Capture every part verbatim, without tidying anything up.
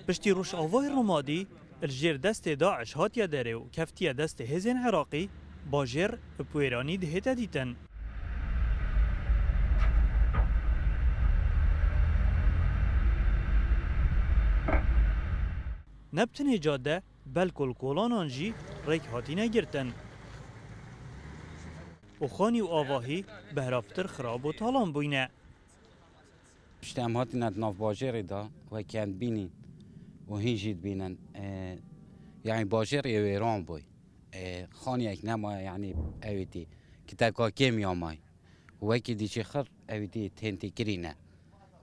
Piştî Rojavayê Romadî li jêr destê DAIŞ hatiye derê û keftiye destê hêzên Iraqî, bajêr bi wêranî dihête dîtin. Ne bi tenê cade, belku li kolanan jî rêk hatine girtin. Û xanî û avahî behra pitir xirab û talan bûyne. Piştî em hatine di nav bajêrê de, wekî em dibînin û hîn jî dibînin, e, yanî bajêr ê wêran bûy. E, xaniyek nemaye, yanî ewêtî kiteka kêm ya may. Û wekî dî jî xir ewêtî tên têkirî ne.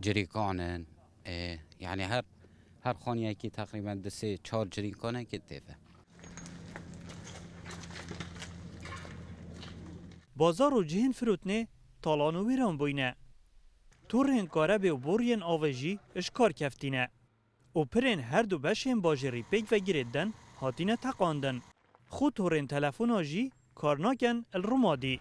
Cirîkan in, e, yanî her, her xaniyekî teqrîben du sê çar cirîkanekê tê ve. Bazar û cihên firotinê talan û wêran bûyne. Torên karebê û boriyên avê jî ji kar keftîne. Û pirên her du beşên bajêrî pêk ve girêdin hatine teqandin. Xwe torên telefona jî kar nakin li Rumadî.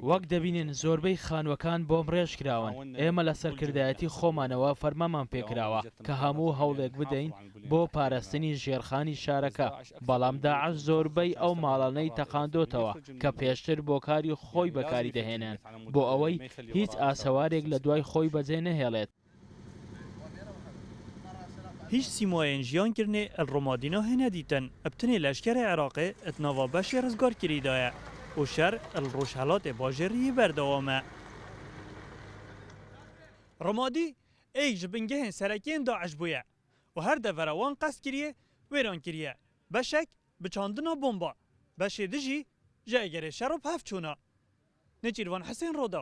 Wek debînin zorbey xanwekân bom rêj kirawin. Ême le serkirdayetî xomanê we fermaman pê kirawe ke hemû hewlêk bideyin bo parastinî jêrxanî şareke. Belam DAIŞ zorbey ew malaney teqandotewe ke pêştir bo karî xoy bekarî dehênin. Bo ewey hîç asewarêk le duay xoy beze nehêlêt. Hîç sîmayên jiyankirinê li Rumadî nahêne dîtin. Bi tenê leşkerê Iraqê di nava beşê rizgarkirî de ye û şer li rojhelatê bajêrî yê berdewam e. Rumadî êk ji bingehên serekî yên DAIŞ bûye û her devera wan qest kiriye, wêran kiriye. Beşek bi çandina bomba, beşê din jî ji egerê şer û bi hev çûna. Nêçîrvan Hisên, Rûdaw.